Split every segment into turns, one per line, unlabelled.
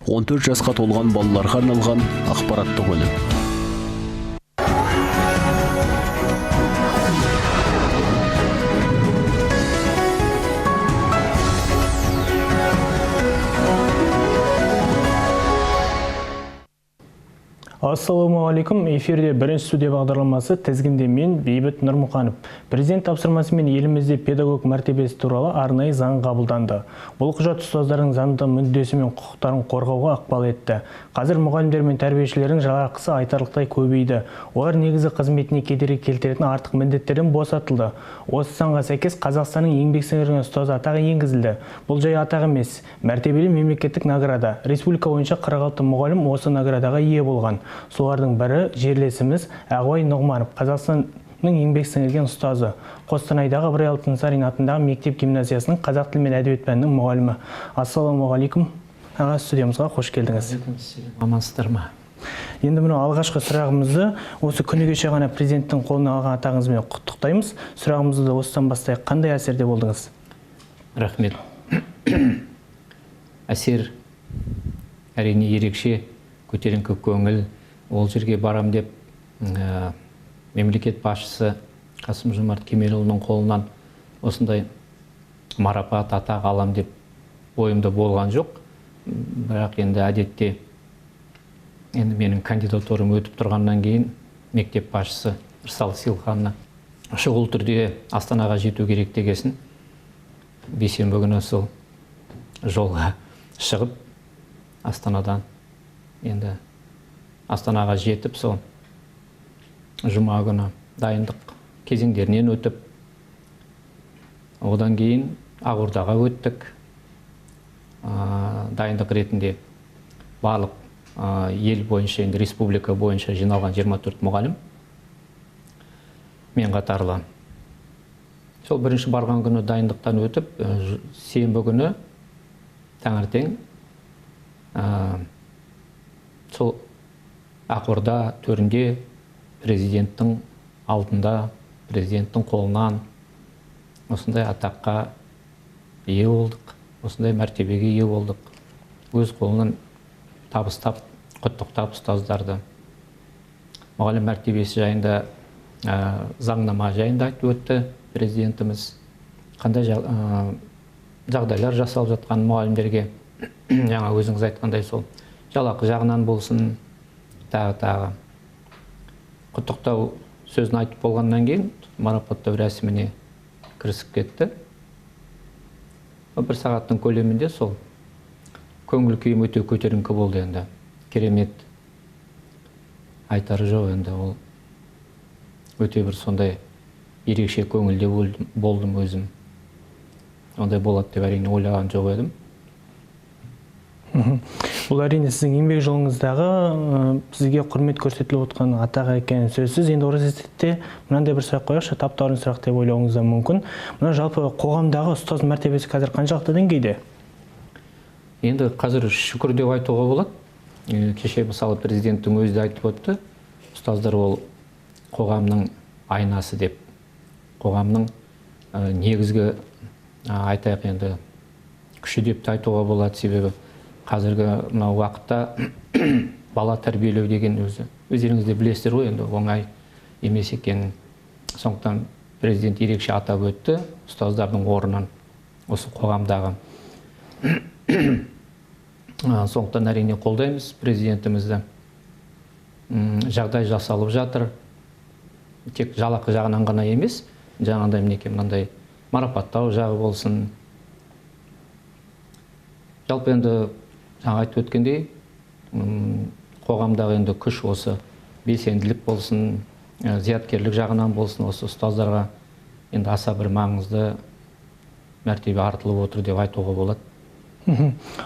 14 жасқа толған балаларға арналған ақпараттық өнім.
Ассалаумағалейкум. Эфирде бірінші студия бағдарламасы, тізгінде мен Бейбіт Нұрмұқанов. Президент тапсырмасымен елімізде педагог мәртебесі туралы арнайы заң қабылданды. Бұл құжат ұстаздардың заңды мүддесі мен құқықтарын қорғауға ықпал етті. Қазір мұғалімдер мен тәрбиешілердің жалақысы айтарлықтай көбейді. Олар негізгі қызметіне кедергі келтіретін артық міндеттерден босатылды. Осы заңға сәйкес Қазақстанның еңбек сіңірген ұстазы атағы енгізілді. Бұл жай атақ емес, мәртебелі мемлекеттік награда. Республика бойынша 46 мұғалім осы наградаға ие болған. Солардың бірі жерлесіміз Ағыбай Нұғманов, Қазақстанның еңбек сіңірген ұстазы. Қостанайдағы Ыбырай Алтынсарин атындағы мектеп гимназиясының қазақ тілі мен әдебиет пәнінің мұғалімі. Ассалаумағалейкум, аға, студиямызға қош келдіңіз.
Амансыздар ма?
Енді мынау алғашқы сұрағымызды осы күні кеше ғана президенттің қолына алған атағыңызбен құттықтаймыз. Сұрағымызды да осыдан бастайық. Қандай әсерде болдыңыз?
Рахмет. Әсер әрине ерекше, көтеріңкі көңіл. Ол жерге барам деп мемлекет басшысы Қасым Жомарт Кемелұлының қолынан осындай марапат, атақ алам деп ойымда болған жоқ. Бірақ енді әдетте енді менің кандидатурам өтіп тұрғаннан кейін мектеп басшысы Ырсал Сейілханына шұғыл түрде Астанаға жету керек дегесін, бейсенбі күні сол жолға шығып, Астанадан енді Астанаға жетіп, сол жұма күні дайындық кезеңдерінен өтіп, одан кейін Ақордаға өттік. Дайындық ретінде барлық ел бойынша, енді республика бойынша жиналған 24 мұғалім мен қатарлы. Сол бірінші барған күні дайындықтан өтіп, сенбі күні таңертең сол Ақорда төрінде президенттің алдында, президенттің қолынан осындай атаққа ие болдық, осындай мәртебеге ие болдық. Өз қолынан табыстап, құттықтап ұстаздарды. Мұғалім мәртебесі жайында, заңнама жайында айтып өтті президентіміз. Қандай жағдайлар жасалып жатқан мұғалімдерге, жаңа өзіңіз айтқандай сол жалақы жағынан болсын, тағы-тағы. Құттықтау сөзін айтып болғаннан кейін марапаттау рәсіміне кірісіп кетті. Бір сағаттың көлемінде сол көңіл күйім өте көтеріңкі болды енді. Керемет, айтары жоқ енді, ол өте бір сондай ерекше көңілде болдым өзім. Ондай болады деп әрине ойлаған жоқ едім.
Бұл әрине сіздің еңбек жолыңыздағы сізге құрмет көрсетіліп отқан атақ екені сөзсіз. Енді осы ретте мынандай бір сұрақ қояйықшы, таптаурын сұрақ деп ойлауыңыз да мүмкін. Мына жалпы қоғамдағы ұстаз мәртебесі қазір қаншалықты деңгейде?
Енді қазір шүкір деп айтуға болады. Кеше мысалы президенттің өзі де айтып өтті. Ұстаздар ол қоғамның айнасы деп, қоғамның негізгі айтайық енді күші деп те айтуға болады. Себебі қазіргі мынау уақытта бала тәрбиелеу деген өзі өздеріңіз де білесіздер ғой, енді оңай емес екенін. Сондықтан президент ерекше атап өтті ұстаздардың орнын осы қоғамдағы. Сондықтан әрине қолдаймыз президентімізді. Жағдай жасалып жатыр. Тек жалақы жағынан ғана емес, жаңағыдай мінекей мынандай марапаттау жағы болсын. Жалпы енді жаңа айтып өткендей, қоғамдағы енді күш осы белсенділік болсын, зияткерлік жағынан болсын, осы ұстаздарға енді аса бір маңызды мәртебе артылып отыр деп айтуға болады.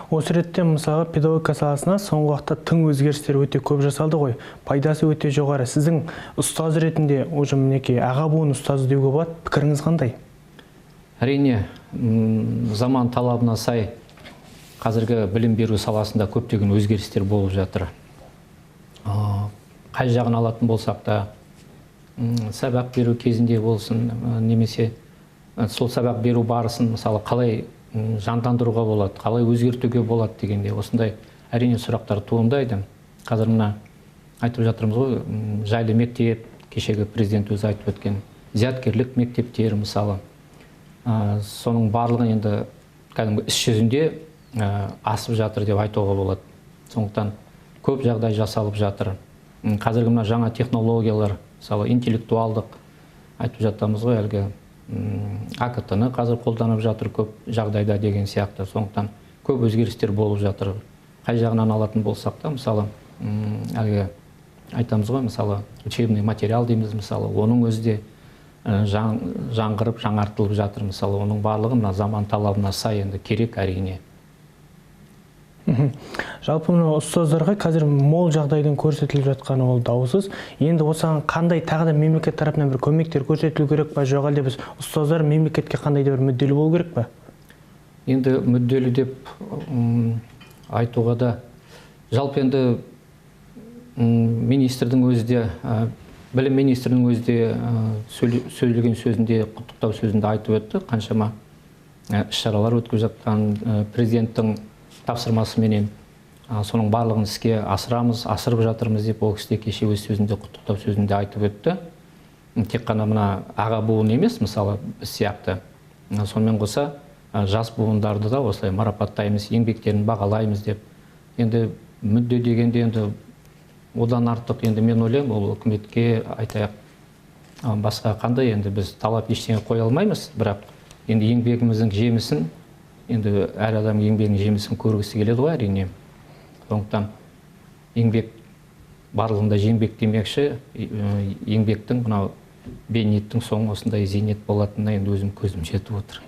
Осы ретте мысалға педагогика саласына соңғы уақытта тың өзгерістер өте көп жасалды ғой. Пайдасы өте жоғары. Сіздің ұстаз ретінде, уже мінекей аға буын ұстазы деуге болады, пікіріңіз қандай?
Әрине, заман талабына сай қазіргі білім беру саласында көптеген өзгерістер болып жатыр. Қай жағын алатын болсақ та, сабақ беру кезінде болсын, немесе сол сабақ беру барысын мысалы қалай жандандыруға болады, қалай өзгертуге болады дегенде осындай Әрине сұрақтар туындайды. Қазір мына айтып жатырмыз ғой, жайлы мектеп, кешегі президент өзі айтып өткен зияткерлік мектептер мысалы. Соның барлығы енді кәдімгі іс жүзінде асып жатыр деп айтуға болады. Сондықтан көп жағдай жасалып жатыр. Қазіргі мына жаңа технологиялар, мысалы интеллектуалдық айтып жатамыз ғой, әлгі АКТ-ны қазір қолданып жатыр көп жағдайда деген сияқты. Сондықтан көп өзгерістер болып жатыр. Қай жағынан алатын болсақ та, мысалы, әлгі айтамыз ғой, мысалы, учебный материал дейміз, мысалы, оның өзі де жаңғырып, жаңартылып жатыр, мысалы, оның барлығы мына заман талабына сай енді керек әрине.
Жалпы мына ұстаздарға қазір мол жағдайдың көрсетіліп жатқаны ол даусыз. Енді осыған қандай тағы да мемлекет тарапынан бір көмектер көрсетілу керек па, жоқ әлде біз ұстаздар мемлекетке қандай да бір мүдделі болу керек па?
Енді мүдделі деп айтуға да жалпы енді министрдің өзі де, білім министрінің өзі де сөйлеген сөзінде, құттықтау сөзінде айтып өтті, қаншама іс-шаралар өткізіп жатқан президенттің тапсырмасыменен соның барлығын іске асырамыз, асырып жатырмыз деп ол кісі де кеше өз сөзінде, құттықтау сөзінде айтып өтті. Тек қана мына аға буын емес, мысалы, біз сияқты, сонымен қоса жас буындарды да осылай марапаттаймыз, еңбектерін бағалаймыз деп. Енді мүдде дегенде енді одан артық енді мен ойлаймын, ол үкіметке айтайық, басқа қандай енді біз талап ештеңе қоя алмаймыз, бірақ енді еңбегіміздің жемісін, енді әр адам еңбегінің жемісін көргісі келеді ғой әрине. Сондықтан еңбек барлығында еңбек демекші, еңбектің мынау бейнеттің соңы осындай зейнет болатынына енді өзім көзім жетіп отыр.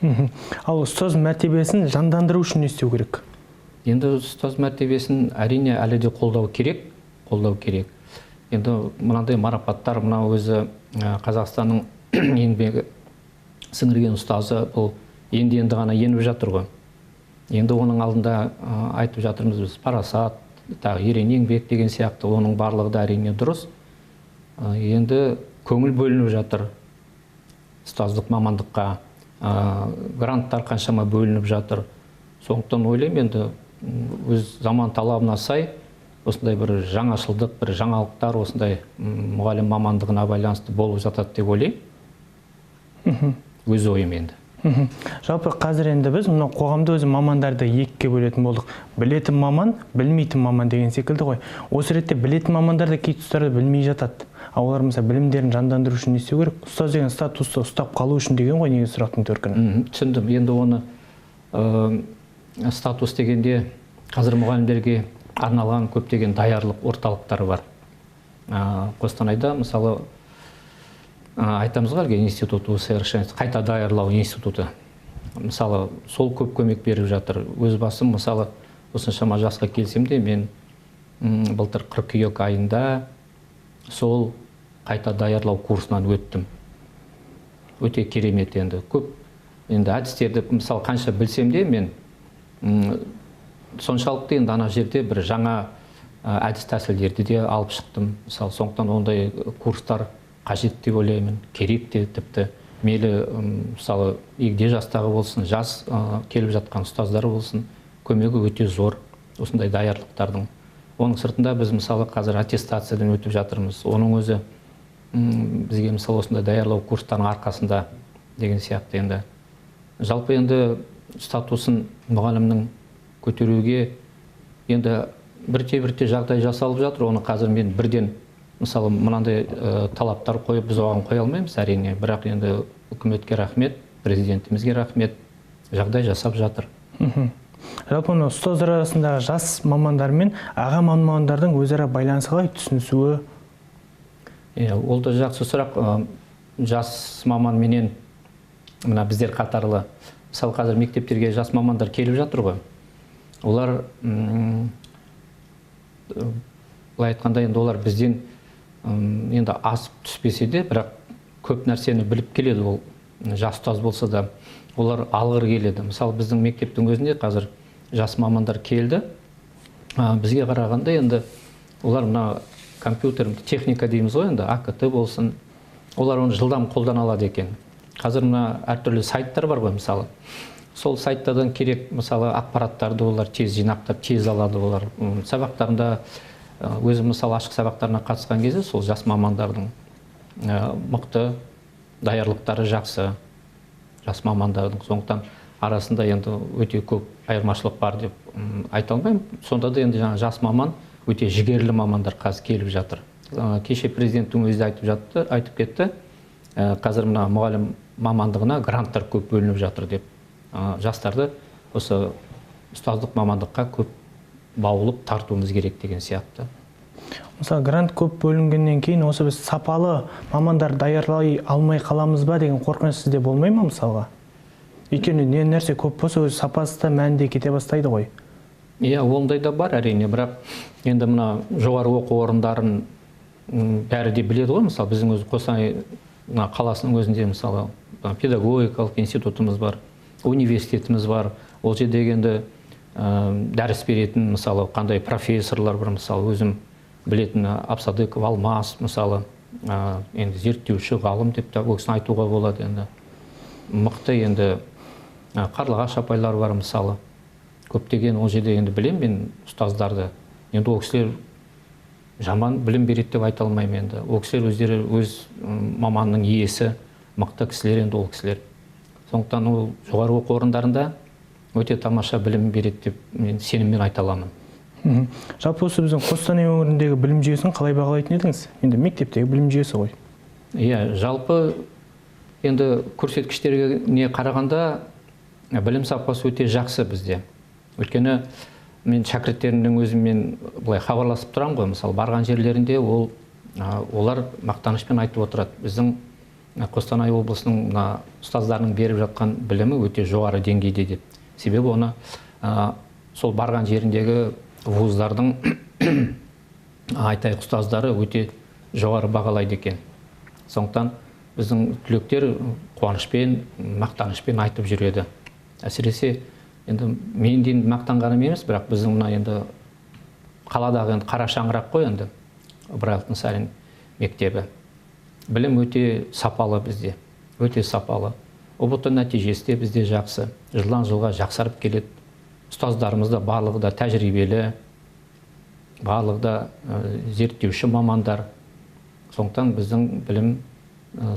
Ал ұстаз мәртебесін жандандыру үшін не істеу керек?
Енді ұстаз мәртебесін әрине әлі де қолдау керек, қолдау керек. Енді мынандай марапаттар, мынау өзі Қазақстанның еңбегі сіңірген ұстазы бұл енді-енді ғана еніп жатыр ғой. Енді оның алдында айтып жатырмыз біз парасат, тағы ерен еңбек деген сияқты, оның барлығы да әрине дұрыс. Енді көңіл бөлініп жатыр ұстаздық мамандыққа, гранттар қаншама бөлініп жатыр. Сондықтан ойлаймын, енді өз заман талабына сай осындай бір жаңашылдық, бір жаңалықтар осындай мұғалім мамандығына байланысты болып жатады деп ойлаймын. Өз ойым енді.
Жалпы қазір енді біз мына қоғамда өзі мамандарды екіге бөлетін болдық. Білетін маман, білмейтін маман деген секілді ғой. Осы ретте білетін мамандар да кей тұстарда білмей жатады. Ал олар мысалы білімдерін жандандыру үшін не істеу керек? Ұстаз деген статусты ұстап қалу үшін деген ғой негізгі сұрақтың төркіні.
Түсіндім. Енді оны статус дегенде қазір мұғалімдерге арналған көптеген даярлық орталықтары бар. Қостанайда мысалы айтамыз ғой, әлгі институт усовершенствования, қайта даярлау институты. Мысалы, сол көп көмек беріп жатыр. Өз басым, мысалы, осыншама жасқа келсем де, мен былтыр қыркүйек айында сол қайта даярлау курсынан өттім. Өте керемет енді. Көп енді әдістерді, мысалы, қанша білсем де, мен соншалықты енді ана жерде бір жаңа әдіс тәсілдерді де алып шықтым. Мысалы, сондықтан ондай курстар қажет деп ойлаймын, керек те тіпті. Мейлі, мысалы, егде жастағы болсын, жас келіп жатқан ұстаздар болсын, көмегі өте зор осындай даярлықтардың. Оның сыртында біз, мысалы, қазір аттестациядан өтіп жатырмыз. Оның өзі бізге, мысалы, осындай даярлау курстарының арқасында деген сияқты енді. Жалпы енді статусын мұғалімнің көтеруге енді бірте-бірте жағдай жасалып жатыр. Оны қазір мен бірден, мысалы, мынандай талаптар қойып біз оған қоя алмаймыз әрине, бірақ енді үкіметке рахмет, президентімізге рахмет, жағдай жасап жатыр.
Жалпы мына ұстаздар арасындағы жас мамандар мен аға мамандардың өзара байланысы қалай, түсінісуі?
Ол да жақсы сұрақ. Жас маман менен мына біздер қатарлы, мысалы, қазір мектептерге жас мамандар келіп жатыр ғой. Олар, былай айтқанда, енді олар бізден енді асып түспесе де, бірақ көп нәрсені біліп келеді. Ол жас ұстаз болса да, олар алғыр келеді. Мысалы, біздің мектептің өзінде қазір жас мамандар келді. Бізге қарағанда енді олар мына компьютер, техника дейміз ғой енді, АКТ болсын, олар оны жылдам қолдана алады екен. Қазір мына әртүрлі сайттар бар ғой, мысалы. Сол сайттардан керек, мысалы, ақпараттарды олар тез жинақтап, тез алады олар. Сабақтарында, өзім, мысалы, ашық сабақтарына қатысқан кезде сол жас мамандардың мықты даярлықтары жақсы, жас мамандардың. Сондықтан арасында енді өте көп айырмашылық бар деп айта алмаймын. Сонда да енді жаңа жас маман, өте жігерлі мамандар қазір келіп жатыр. Кеше президенттің өзі айтып жатты, айтып кетті, қазір мына мұғалім мамандығына гранттар көп бөлініп жатыр деп. Жастарды осы ұстаздық мамандыққа көп баулып тартуымыз керек деген сияқты.
Мысалы, грант көп бөлінгеннен кейін осы біз сапалы мамандар даярлай алмай қаламыз ба деген қорқыныш сізде болмай ма мысалға? Өйткені не нәрсе көп болса, өз сапасы да мәні де кете бастайды ғой.
Иә, ондай да бар әрине, бірақ енді мына жоғары оқу орындарын бәрі де біледі ғой. Мысалы, біздің өз Қостанай мына қаласының өзінде, мысалы, педагогикалық институтымыз бар, университетіміз бар. Ол жерде енді дәріс беретін, мысалы, қандай профессорлар бар, мысалы, өзім білетін Абсадыков Алмас, мысалы, енді зерттеуші ғалым деп те ол кісіні айтуға болады енді. Мықты енді Қарлығаш апайлар бар, мысалы. Көптеген ол жерде енді білемін мен ұстаздарды. Енді ол кісілер жаман білім береді деп айта алмаймын енді. Ол кісілер өздері өз маманның иесі, мықты кісілер енді ол кісілер. Сондықтан ол жоғары оқу орындарында өте тамаша білім береді деп мен сеніммен айта аламын.
Жалпы осы біздің Қостанай өңіріндегі білім жүйесін қалай бағалайтын едіңіз? Енді мектептегі білім жүйесі ғой.
Иә, жалпы енді көрсеткіштерге не қарағанда білім сапасы өте жақсы бізде. Өйткені мен шәкірттерімнің өзімен былай хабарласып тұрамын ғой, мысалы, барған жерлерінде олар мақтанышпен айтып отырады. Біздің Қостанай облысының мына ұстаздарының беріп жатқан білімі өте жоғары деңгейде деп. Себебі оны сол барған жеріндегі вуздардың айтайық ұстаздары өте жоғары бағалайды екен. Сондықтан біздің түлектер қуанышпен, мақтанышпен айтып жүреді. Әсіресе енді мен де мақтанғаным емес, бірақ біздің мына енді қаладағы енді қара шаңырақ қой енді Ыбырай Алтынсарин мектебі. Білім өте сапалы бізде, өте сапалы. ҰБТ нәтижесі де бізде жақсы, жылдан жылға жақсарып келеді. Ұстаздарымыз да барлығы да тәжірибелі, барлығы да зерттеуші мамандар. Сондықтан біздің білім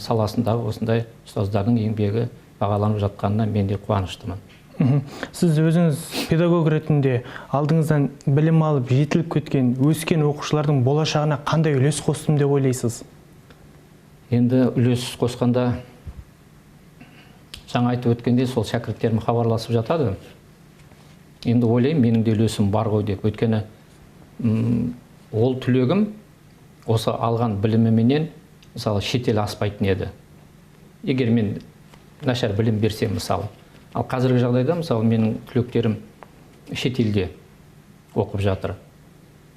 саласындағы осындай ұстаздардың еңбегі бағаланып жатқанына мен де қуаныштымын.
Сіз өзіңіз педагог ретінде алдыңыздан білім алып, жетіліп кеткен, өскен оқушылардың болашағына қандай үлес қостым деп ойлайсыз?
Енді үлес қосқанда, жаңа айтып өткенде сол шәкірттерім хабарласып жатады. Енді ойлаймын, менің де үлесім бар ғой деп. Өйткені ол түлегім осы алған біліміменен, мысалы, шетел аспайтын еді. Егер мен нашар білім берсем, мысалы. Ал қазіргі жағдайда, мысалы, менің түлектерім шетелде оқып жатыр.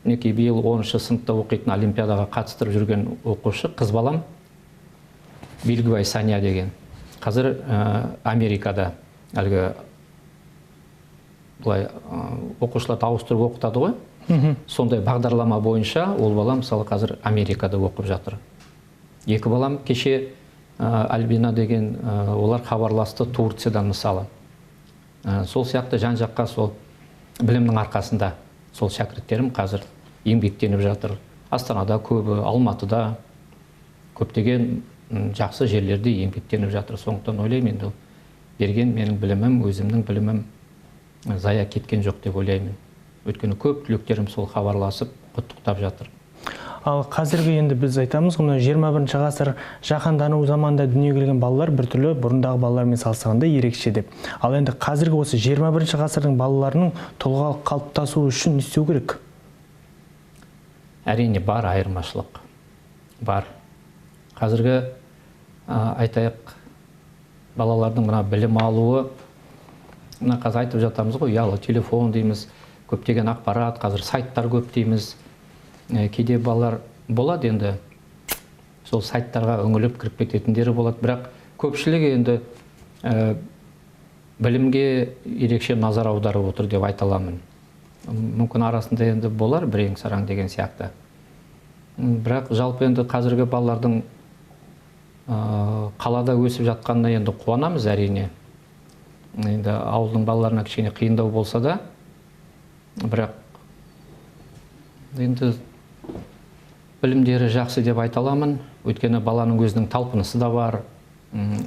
Мінекей биыл 10-шы сыныпта оқитын олимпиадаға қатыстырып жүрген оқушы қыз балам Белгібай Сания деген. Қазір Америкада әлгі былай оқушыларды ауыстырып оқытады ғой. Сондай бағдарлама бойынша ол бала, мысалы, қазір Америкада оқып жатыр. Екі балам кеше Альбина деген, олар хабарласты Турциядан, мысалы. Сол сияқты жан-жаққа сол білімнің арқасында сол шәкірттерім қазір еңбектеніп жатыр. Астанада көбі, Алматыда көптеген жақсы жерлерде еңбектеніп жатыр. Сондықтан ойлаймын, енді берген менің білімім, өзімнің білімім зая кеткен жоқ деп ойлаймын. Өйткені көп түлектерім сол хабарласып, құттықтап жатыр.
Ал қазіргі енді біз айтамыз, мына 21-ші ғасыр жаһандану заманында дүниеге келген балалар біртүрлі бұрындағы балалармен салыстырғанда ерекше деп. Ал енді қазіргі осы 21-ші ғасырдың балаларының тұлғалық қалыптасуы үшін не істеу керек?
Әрине бар айырмашылық. Бар. Қазіргі айтайық балалардың мына білім алуы, мына қазір айтып жатамыз ғой, ұялы телефон дейміз, көптеген ақпарат, қазір сайттар көп дейміз. Кейде балалар болады енді, сол сайттарға үңіліп кіріп кететіндері болады, бірақ көпшілігі енді білімге ерекше назар аударып отыр деп айта аламын. Мүмкін арасында енді болар бірең-сараң деген сияқты. Бірақ жалпы енді қазіргі балалардың қалада өсіп жатқанына енді қуанамыз әрине. Енді ауылдың балаларына кішкене қиындау болса да, бірақ енді білімдері жақсы деп айта аламын. Өйткені баланың өзінің талпынысы да бар,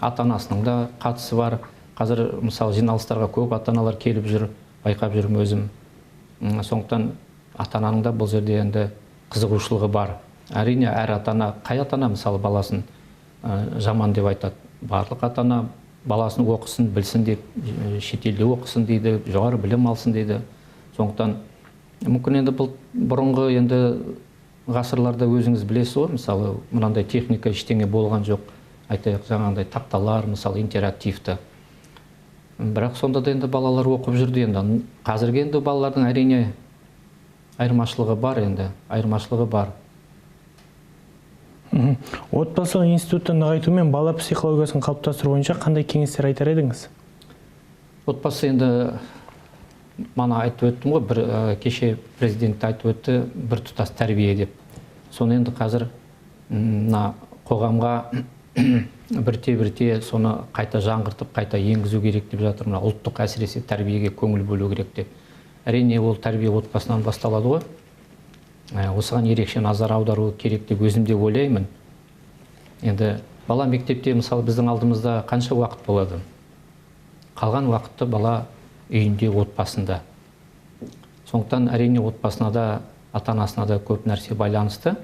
ата-анасының да қатысы бар. Қазір мысалы жиналыстарға көп ата-аналар келіп жүр, байқап жүрмін өзім. Сондықтан ата-ананың да бұл жерде енді қызығушылығы бар. Әрине, әр ата-ана, қай ата-ана мысалы баласын жаман деп айтады. Барлық ата-ана баласын оқысын, білсін деп, шетелде оқысын дейді, жоғары білім алсын дейді. Сондықтан мүмкін енді бұл бұрынғы енді ғасырларда өзіңіз білесіз ғой, мысалы мынандай техника ештеңе болған жоқ, айтайық жаңағындай тақталар, мысалы интерактивті. Бірақ сонда да енді балалар оқып жүрді енді. Қазіргі енді балалардың әрине айырмашылығы бар енді, айырмашылығы бар.
Отбасылық институтты нығайту мен бала психологиясын қалыптастыру бойынша қандай кеңестер айтар едіңіз?
Отбасы енді мана айтып өттім ғой, бір кеше президент айтып өтті, бір тұтас тәрбие деп. Соны енді қазір мына қоғамға бірте-бірте соны қайта жаңғыртып, қайта енгізу керек деп жатыр. Мына ұлттық әсіресе тәрбиеге көңіл бөлу керек деп. Әрине, ол тәрбие отбасынан басталады ғой. Осыған ерекше назар аудару керек деп өзім де ойлаймын. Енді бала мектепте, мысалы, біздің алдымызда қанша уақыт болады? Қалған уақытты бала үйінде, отбасында. Сондықтан әрине отбасына да, ата-анасына да көп нәрсе байланысты.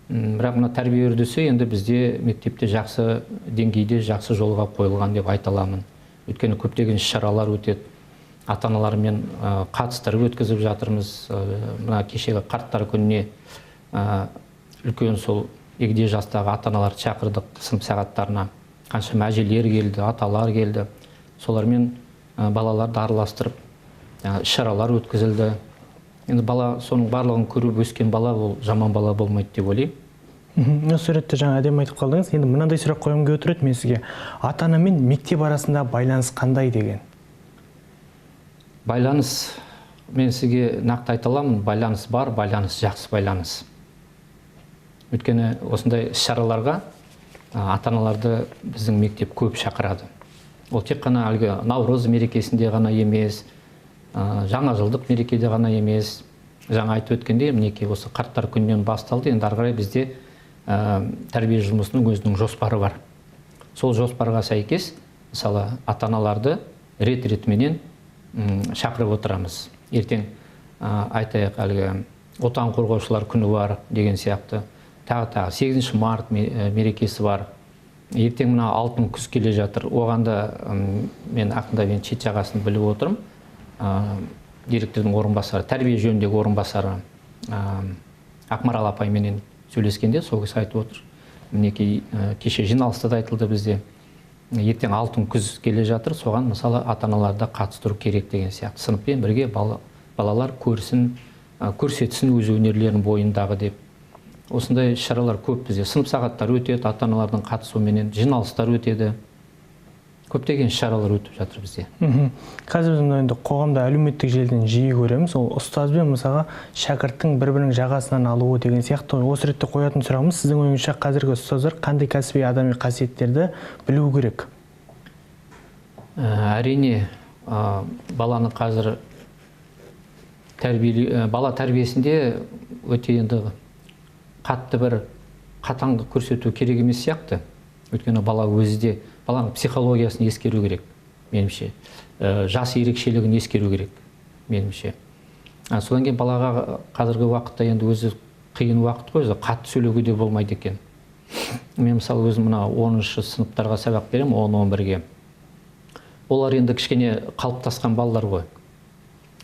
Бірақ мына тәрбие үрдісі енді бізде мектепте жақсы деңгейде, жақсы жолға қойылған деп айта аламын. Өйткені көптеген іс-шаралар өтеді. Ата-аналармен қатыстырып өткізіп жатырмыз. Мына кешегі қарттар күніне үлкен сол егде жастағы ата-аналарды шақырдық сынып сағаттарына. Қаншама әжелер келді, аталар келді. Солармен балаларды араластырып, іс-шаралар өткізілді. Енді бала соның барлығын көріп өскен бала ол жаман бала болмайды деп ойлаймын.
Осы ретте жаңа әдемі айтып қалдыңыз. Енді мынандай сұрақ қойғым келіп отыр еді мен сізге. Ата-ана мен мектеп арасында байланыс қандай деген?
Байланыс, мен сізге нақты айта аламын, байланыс бар, байланыс жақсы байланыс. Өйткені осындай іс-шараларға ата-аналарды біздің мектеп көп шақырады. Ол тек қана әлгі Наурыз мерекесінде ғана емес, жаңа жылдық мерекеде ғана емес. Жаңа айтып өткендей, мінекей осы қарттар күнінен басталды. Енді ары қарай бізде тәрбие жұмысының өзінің жоспары бар. Сол жоспарға сәйкес, мысалы, ата-аналарды рет-ретіменен шақырып отырамыз. Ертең айтайық, әлгі Отан қорғаушылар күні бар деген сияқты. Тағы 8 март мерекесі бар. Ертең мына алтын күз келе жатыр. Оған да мен ақында мен шет жағасын біліп отырмын. Директордың орынбасары, тәрбие жөніндегі орынбасары Ақмарал апайменен сөйлескенде сол кісі айтып отыр. Мінекей кеше жиналыста да айтылды бізде. Ертең алтын күз келе жатыр, соған мысалы ата-аналарды қатыстыру керек деген сияқты. Сыныппен бірге балалар көрсін, көрсетсін өз өнерлерін бойындағы деп. Осындай шаралар көп бізде. Сынып сағаттары өтеді, ата-аналардың қатысуыменен жиналыстар өтеді. Көптеген шаралар өтіп жатыр бізде.
Қазір біз енді қоғамда әлеуметтік желіден жиі көреміз, ол ұстаз бен мысалға шәкірттің бір-бірінің жағасынан алуы деген сияқты. Осы ретте қоятын сұрағымыз, сіздің ойыңызша қазіргі ұстаздар қандай кәсіби адами қасиеттерді білу керек?
Әрине, баланы қазір бала тәрбиесінде өте енді қатты бір қатаңдық көрсету керек емес сияқты. Өйткені бала өзі де, баланың психологиясын ескеру керек, меніңше. Жас ерекшелігін ескеру керек, меніңше. Содан кейін балаға қазіргі уақытта енді өзі қиын уақыт қой, өзі қатты сөйлеуге де болмайды екен. Мен мысалы өзім мына 10-шы сыныптарға сабақ беремін, 10-11-ге. Олар енді кішкене қалыптасқан балалар ғой.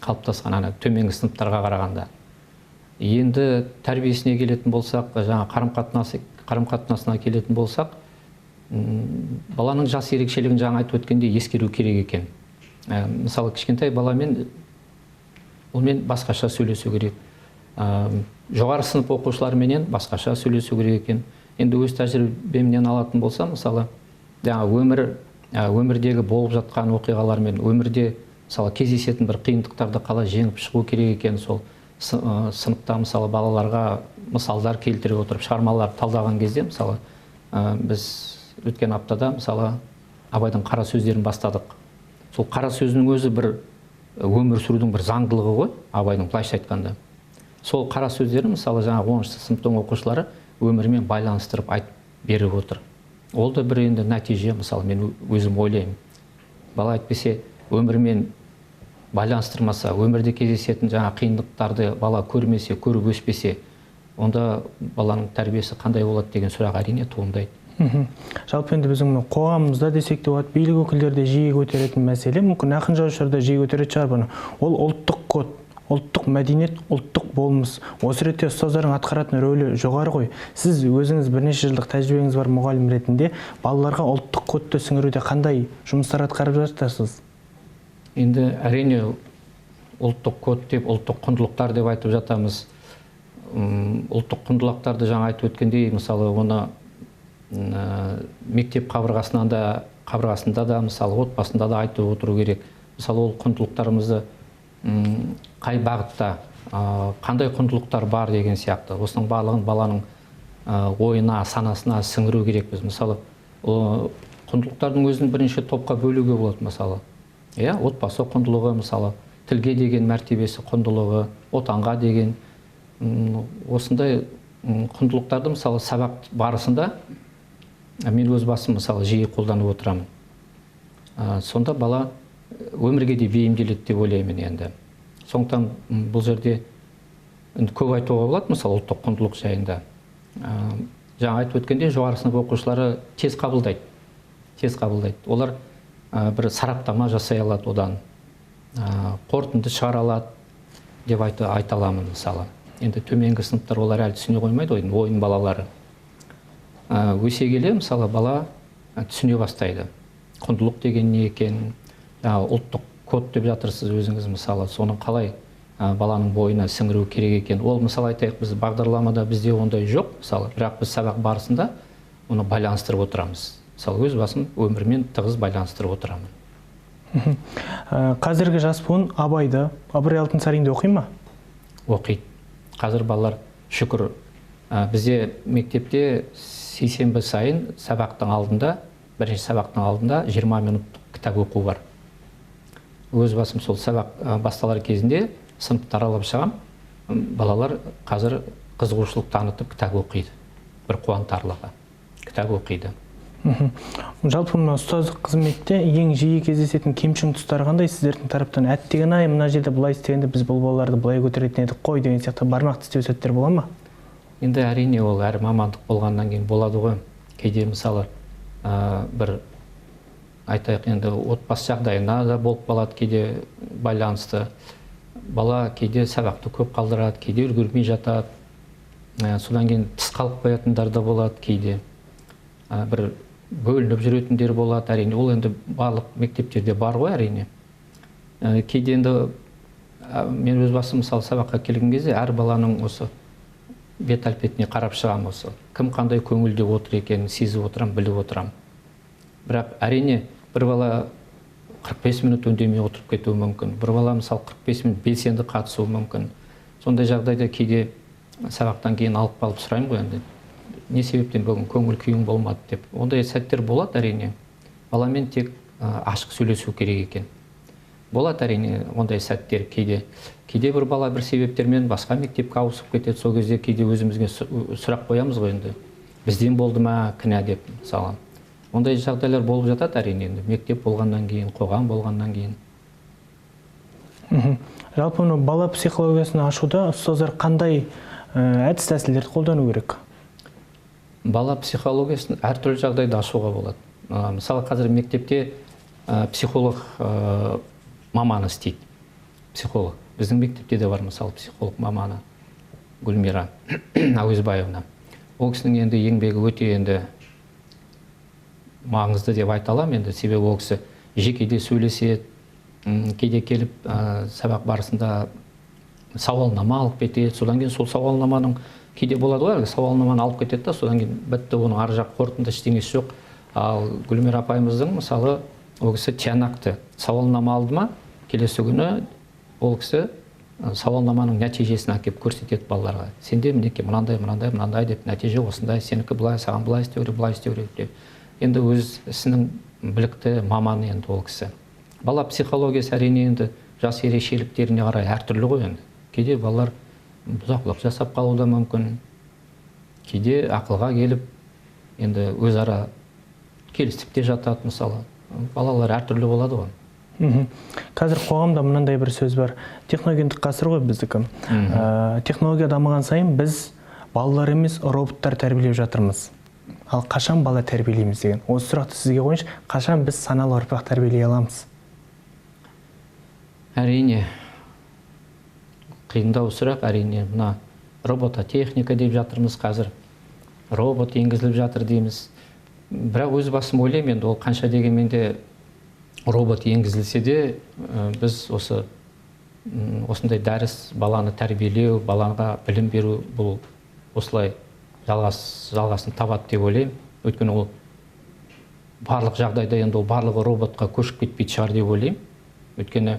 Қалыптасқан ана төменгі сыныптарға қарағанда. Енді тәрбиесіне келетін болсақ, жаңа қарым-қатынасына келетін болсақ, баланың жас ерекшелігін жаңа айтып өткенде ескеру керек екен. Мысалы, кішкентай баламен онымен басқаша сөйлесу керек. Жоғары сынып оқушыларменен басқаша сөйлесу керек екен. Енді өз тәжірибемнен алатын болсам, мысалы, жаңа өмірдегі болып жатқан оқиғалармен, өмірде мысалы кездесетін бір қиындықтарды қалай жеңіп шығу керек екен, сол сыныпта мысалы балаларға мысалдар келтіре отырып шығармалар талдаған кезде, мысалы, біз өткен аптада мысалы Абайдың қара сөздерін бастадық. Сол қара сөзінің өзі бір өмір сүрудің бір заңдылығы ғой, Абайдың былайша айтқанда. Сол қара сөздерін мысалы жаңағы 10-шы сыныптың оқушылары өмірімен байланыстырып айтып беріп отыр. Ол да бір енді нәтиже, мысалы мен өзім ойлаймын. Бала әйтпесе өмірмен байланыстырмаса, өмірде кездесетін жаңа қиындықтарды бала көрмесе, көріп өспесе, онда баланың тәрбиесі қандай болады деген сұрақ әрине туындайды.
Жалпы енді біздің қоғамымызда десек те болады, билік өкілдері де жиі көтеретін мәселе, мүмкін ақын жазушылар да жиі көтеретін шығар бұны. Ол ұлттық код, ұлттық мәдениет, ұлттық болмыс. Осы ретте ұстаздардың атқаратын рөлі жоғары ғой. Сіз өзіңіз бірнеше жылдық тәжірибеңіз бар мұғалім ретінде балаларға ұлттық кодты сіңіруде қандай жұмыстар атқарып жатырсыз?
Енді әрине ұлттық код деп, ұлттық құндылықтар деп айтып жатамыз. Ұлттық құндылықтарды жаңа айтып өткендей, мысалы оны мектеп қабырғасында да, мысалы отбасында да айтып отыру керек. Мысалы ол құндылықтарымызды қай бағытта, қандай құндылықтар бар деген сияқты. Осының барлығын баланың ойына, санасына сіңіру керекпіз. Мысалы, құндылықтардың өзін бірнеше топқа бөлуге болады, мысалы. Иә, отбасы құндылығы, мысалы, тілге деген мәртебесі құндылығы, отанға деген осындай құндылықтарды мысалы сабақ барысында мен өз басым мысалы жиі қолданып отырамын. Сонда бала өмірге де бейімделеді деп ойлаймын енді. Сондықтан бұл жерде енді көп айтуға болады, мысалы ұлттық құндылық жайында. Жаңа айтып өткендей, жоғары сынып оқушылары тез қабылдайды. Тез қабылдайды. Олар бір сараптама жасай алады одан, қорытынды шығара алады деп айта аламын мысалы. Енді төменгі сыныптар олар әлі түсіне қоймайды, ойын балалары. Өсе келе мысалы бала түсіне бастайды. Құндылық деген не екен, ұлттық код деп жатырсыз өзіңіз мысалы, соны қалай баланың бойына сіңіру керек екен. Ол мысалы айтайық, біз бағдарламада бізде ондай жоқ, мысалы, бірақ біз сабақ барысында оны байланыстырып отырамыз. Мысалы, өз басым өмірмен тығыз байланыстырып отырамын.
Қазіргі жас буын Абайды, Ыбырай Алтынсаринді оқи ма?
Оқиды. Қазір балалар шүкір, бізде мектепте сейсенбі сайын сабақтың алдында, бірінші сабақтың алдында 20 минуттық кітап оқу бар. Өз басым сол сабақ басталар кезінде сыныпты аралап шығам, балалар қазір қызығушылық танытып кітап оқиды. Бір қуантарлығы, кітап оқиды.
Жалпы мына ұстаздық қызметте ең жиі кездесетін кемшін тұстары қандай сіздердің тараптан? Әттеген-ай, мына жерде былай істегенде біз бұл балаларды былай көтеретін едік қой деген сияқты бармақ тістеу сәттер бола ма?
Енді әрине ол әр мамандық болғаннан кейін болады ғой. Кейде мысалы бір айтайық енді отбасы жағдайына да болып қалады, кейде байланысты. Бала кейде сабақты көп қалдырады, кейде үлгермей жатады. Содан кейін тыс қалып қоятындар да болады кейде. Бір бөлініп жүретіндер болады, әрине. Ол енді барлық мектептерде бар ғой, әрине. Кейде енді мен өз басым мысалы сабаққа келген кезде әр баланың осы бет әлпетіне қарап шығамын, осы кім қандай көңілде отыр екенін сезіп отырамын, біліп отырамын. Бірақ әрине бір бала 45 минут үндемей отырып кетуі мүмкін, бір бала мысалы 45 минут белсенді қатысуы мүмкін. Сондай жағдайда кейде сабақтан кейін алып қалып сұраймын ғой енді, не себептен бүгін көңіл күйің болмады деп. Ондай сәттер болады әрине. Баламен тек ашық сөйлесу керек екен. Болады әрине ондай сәттер кейде. Кейде бір бала бір себептермен басқа мектепке ауысып кетеді. Сол кезде кейде өзімізге сұрақ қоямыз ғой енді. Бізден болды ма кінә деп мысалы. Ондай жағдайлар болып жатады әрине енді. Мектеп болғаннан кейін, қоғам болғаннан кейін.
Жалпы бала психологиясын ашуда ұстаздар қандай әдіс тәсілдерді қолдану керек?
Бала психологиясын әртүрлі жағдайда ашуға болады. Мысалы, қазір мектепте психолог маманы істейді. Психолог. Біздің мектепте де бар, мысалы, психолог маманы Гүлмира Әуезбаевна. Ол кісінің енді еңбегі өте енді маңызды деп айта аламын енді, себебі ол кісі жекеде сөйлеседі, кейде келіп сабақ барысында сауалнама алып кетеді. Содан кейін сол сауалнаманың кейде болады ғой, сауалнаманы алып кетеді да, содан кейін бітті, оның ар жақ қорытынды ештеңесі жоқ. Ал Гүлмира апайымыздың мысалы ол кісі тиянақты сауалнама алды ма, келесі күні ол кісі сауалнаманың нәтижесін әкеліп көрсетеді балаларға. Сенде мінекей мынандай, мынандай, мынандай деп нәтиже осындай, сенікі былай, саған былай істеу керек, былай істеу керек деп. Енді өз ісінің білікті маманы енді ол кісі. Бала психологиясы әрине енді жас ерекшеліктеріне қарай әртүрлі ғой енді. Кейде балалар бұзақылық жасап қалуы да мүмкін. Кейде ақылға келіп енді өзара келісіп те жатады мысалы. Балалар әртүрлі болады ғой.
Қазір қоғамда мынандай бір сөз бар. Техногендік ғасыр ғой біздікі. Технология дамыған сайын біз балалар емес роботтар тәрбиелеп жатырмыз. Ал қашан бала тәрбиелейміз деген. Осы сұрақты сізге қояйыншы, қашан біз саналы ұрпақ тәрбиелей аламыз?
Әрине, қиындау сұрақ, әрине, мына робототехника деп жатырмыз қазір. Робот енгізіліп жатыр дейміз. Бірақ өз басым ойлаймын, енді ол қанша дегенмен де робот енгізілсе де, біз осы осындай дәріс, баланы тәрбиелеу, балаға білім беру бұл осылай жалғасын табады деп ойлаймын. Өйткені ол барлық жағдайда енді ол барлығы роботқа көшіп кетпейтін шығар деп ойлаймын. Өйткені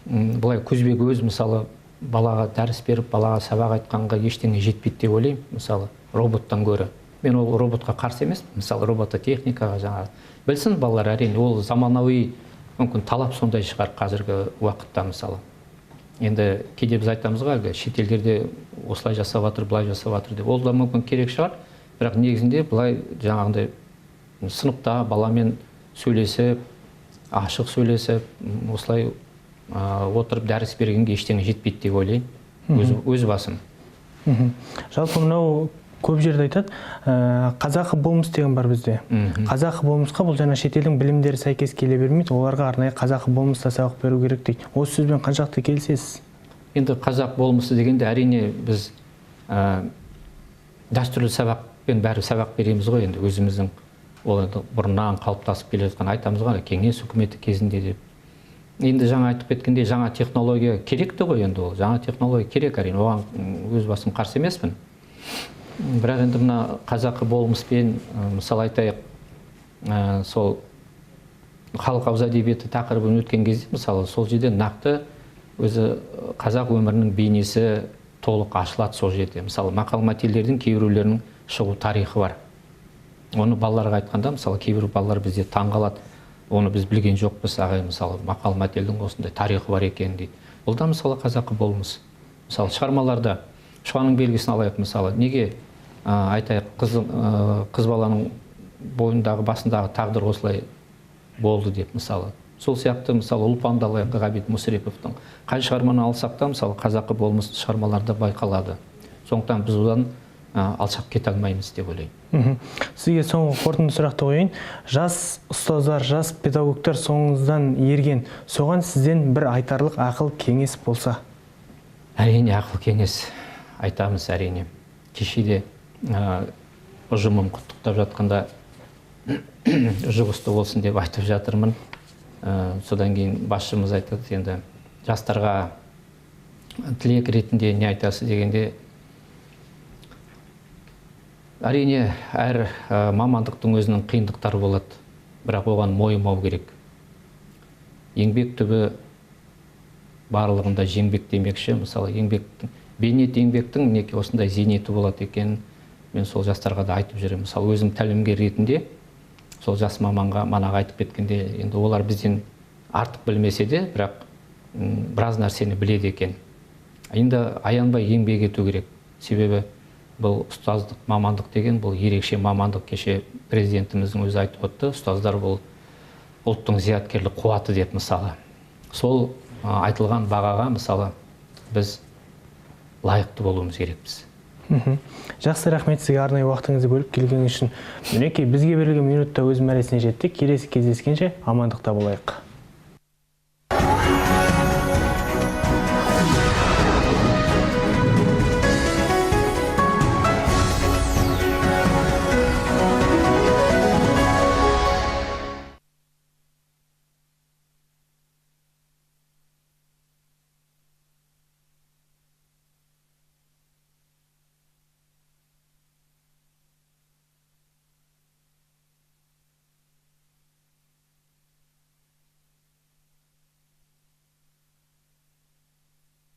былай көзбе көз мысалы балаға дәріс беріп, балаға сабақ айтқанға ештеңе жетпейді деп ойлаймын, мысалы роботтан гөрі. Мен ол роботқа қарсы емеспін, мысалы робототехникаға жаңағы білсін балалар, әрине ол заманауи мүмкін талап сондай шығар қазіргі уақытта мысалы. Енді кейде біз айтамыз ғой, әлгі шетелдерде осылай жасап жатыр, былай жасап жатыр деп. Ол да мүмкін керек шығар, бірақ негізінде былай жаңағындай сыныпта баламен сөйлесіп, ашық сөйлесіп, осылай отырып дәріс бергенге ештеңе жетпейді деп ойлаймын. Өз басым.
Жалпы мынау көп жерде айтады, қазақы болмыс деген бар бізде. Қазақы болмысқа бұл жаңа шетелдің білімдері сәйкес келе бермейді, оларға арнайы қазақы болмыста сабақ беру керек дейді. Осы сөзбен қаншалықты келісесіз?
Енді қазақ болмысы дегенде әрине біз дәстүрлі сабақпен бәрі сабақ береміз ғой, енді өзіміздің ол енді бұрыннан қалыптасып келе жатқан айтамыз ғой, кеңес үкіметі кезінде деп. Енді жаңа айтып кеткендей, жаңа технология керек те ғой, енді ол жаңа технология керек әрине, оған өз басым қарсы емеспін. Бірақ енді мына қазақы болмыспен, мысалы айтайық, сол халық ауыз әдебиеті тақырыбын өткен кезде, мысалы сол жерде нақты өзі қазақ өмірінің бейнесі толық ашылады сол жерде. Мысалы мақал мәтелдердің кейбіреулерінің шығу тарихы бар. Оны балаларға айтқанда, мысалы кейбір балалар бізде таңғалады. Оны біз білген жоқпыз, ағай, мысалы мақал мәтелдің осындай тарихы бар екен дейді. Бұл да мысалы қазақы болмыс. Мысалы шығармаларда шұғаның белгісін алайық, мысалы неге айтайық, қыз баланың бойындағы басындағы тағдыр осылай болды деп мысалы. Сол сияқты мысалы Ұлпанды алайық, Ғабит Мүсіреповтің. Қай шығарманы алсақ та мысалы қазақы болмыс шығармаларда байқалады. Сондықтан біз одан алшақ кете алмаймыз деп ойлаймын.
Сізге соңғы қорытынды сұрақты қояйын. Жас ұстаздар, жас педагогтар соңыңыздан ерген, соған сізден бір айтарлық ақыл кеңес болса?
Әрине ақыл кеңес айтамыз, әрине. Кеше де ұжымым құттықтап жатқанда жұғысты болсын деп айтып жатырмын. Содан кейін басшымыз айтады, енді жастарға тілек ретінде не айтасыз дегенде, әрине әр мамандықтың өзінің қиындықтары болады, бірақ оған мойымау керек. Еңбек түбі барлығында жеңбек демекші, мысалы еңбектің, бейнет еңбектің мінекей осындай зейнеті болады екен, мен сол жастарға да айтып жүремін. Мысалы өзім тәлімгер ретінде сол жас маманға манағы айтып кеткенде, енді олар бізден артық білмесе де, бірақ біраз нәрсені біледі екен. Енді аянбай еңбек ету керек. Себебі бұл ұстаздық мамандық деген бұл ерекше мамандық. Кеше президентіміздің өзі айтып өтті, ұстаздар бұл ұлттың зияткерлік қуаты деп мысалы. Сол айтылған бағаға мысалы біз лайықты болуымыз керекпіз.
Жақсы, рахмет сізге арнайы уақытыңызды бөліп келгеніңіз үшін. Мінекей бізге берілген минутта өз мәресіне жетті. Келесі кездескенше амандықта болайық.